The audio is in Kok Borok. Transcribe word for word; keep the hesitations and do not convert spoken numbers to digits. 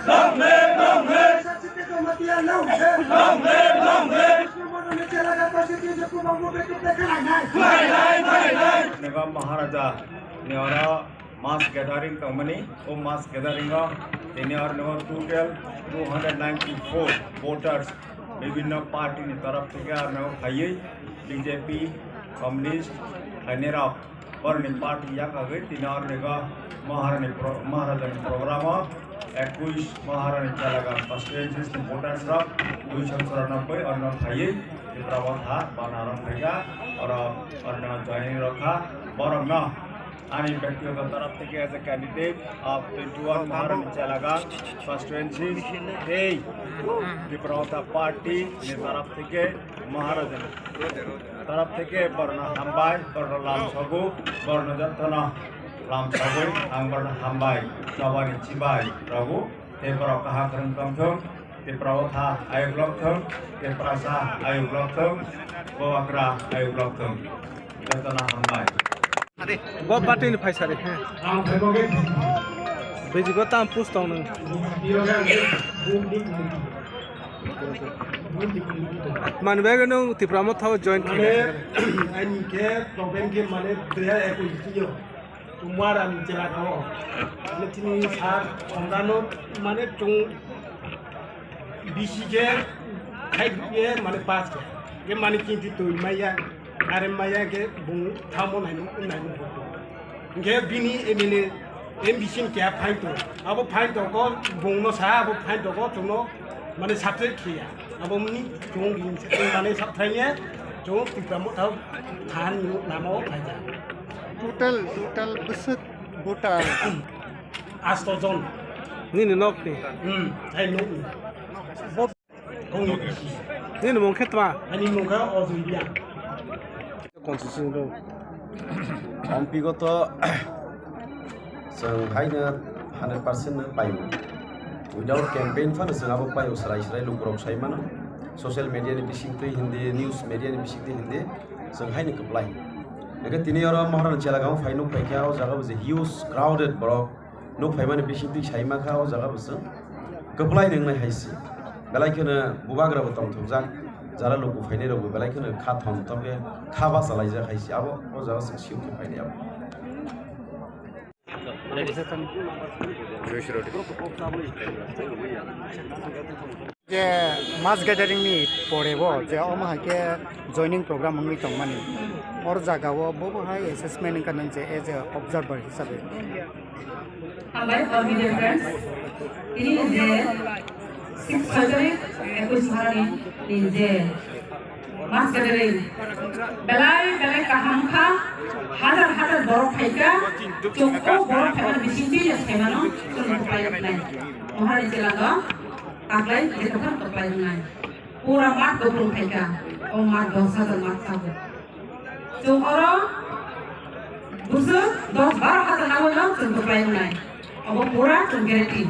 Long live, long live! Long live, long live! Nega Maharaja ni oro mass gathering tongmani, o mass gathering o tini oro nega total two hundred ninety-four voters bibhinno party ni torof theke aro nega phaiwi B J P, Communist, khainai rok. Boroni party yakagwi tini ornigo Maharani pro-, Maharajani programo ekush Maharani Chelagang constituencies ni voters rok duiso churanobboi orno phaiwi Tipra Motha bana rok phaikha, oro orno joining rokha, borokno ani byaktigoto torof theke as a candidate of twenty-one Maharani Chelagang constituencies tei Tipra Motha party ni torof theke Maharajani torof theke borno hambai, borno lamsogo, borno jotono lamsogwi ang borno hambai, chobani chibai rogo, tei borok kaham kwrwng tongthung, tei Tipra Motha ayuk lokthung, tei Tiprasa ayuk lokthung, Bubagra ayuk lokthung. Jotono hambai. Bo party ni phaisari, he. Bijigo tam post tong nung. Mani bagwi nung Tipra Motha o join khe. Mane, ani khe problem khe mane dui hajar ekush yo. Tumar ani chela ko. Mane tini sar somdano mane chung bisi khe khai ye mane pass khe. Ye mane kinti tui maya. Are maya khe bung thamo naino, naino hoko. Hingke bini M L A, M B C ni keha phain tongo. Abo phain tongo, bungno sa, abo phain tongo, chwngno mane subject khiya. Abo mani chwng ring se, mane sab thaiya, chwng Tipra Motha than lama o phaija. Total, total bwswk voter? Asto jon. Nini nokni? Hmm, hai nokni. Nini mung khe tma? Ani mung khe Ojoy Reang. Constitution rok. Ang bigoto chwng haino hundred percent no paio. Without campaign phano chwng abo paio, srai srai lukurok sai mano. Social media ni bisingtwi hindi, news media ni bisingtwi hindi, chwng haino kwplai. Hingkhe tini oro Maharani Chelagao phai nuk paikha, o jaga bo je huge crowded borok. Nuk phaimani bisingtwi sai mankha o jaga bo chwng kwplai nwngnai hai se. Belai kheno bubagra bo tongthokjak, jara luku phainai rok bo belai kheno kha thom thom khe kha bachalaijak hai se. Abo o jaga chwng siyung khe phainai abo. Je mass gathering ni pore bo je omo hai khe joining program wngwi tongmani, or jaga o bo bo hai assessment wngkha nang je as a observer hisabe. Hambai, all media friends. Tini je six February ekush Maharani ni je mass gathering. Belai belai kaham kha, hajar hajar borok phaikha, chwng o borok phaimani bisingtwi je saimano chwng kwplai rwnai. Maharani Chelagao taklai je kwthang kwplai rwnai. Pura mat kuplung phaikha, o mat dos hajar mat sago. Chwng oro bwswk dos baro hajar nangwi no chwng kwplai rwnai. Obo pura chwng guarantee.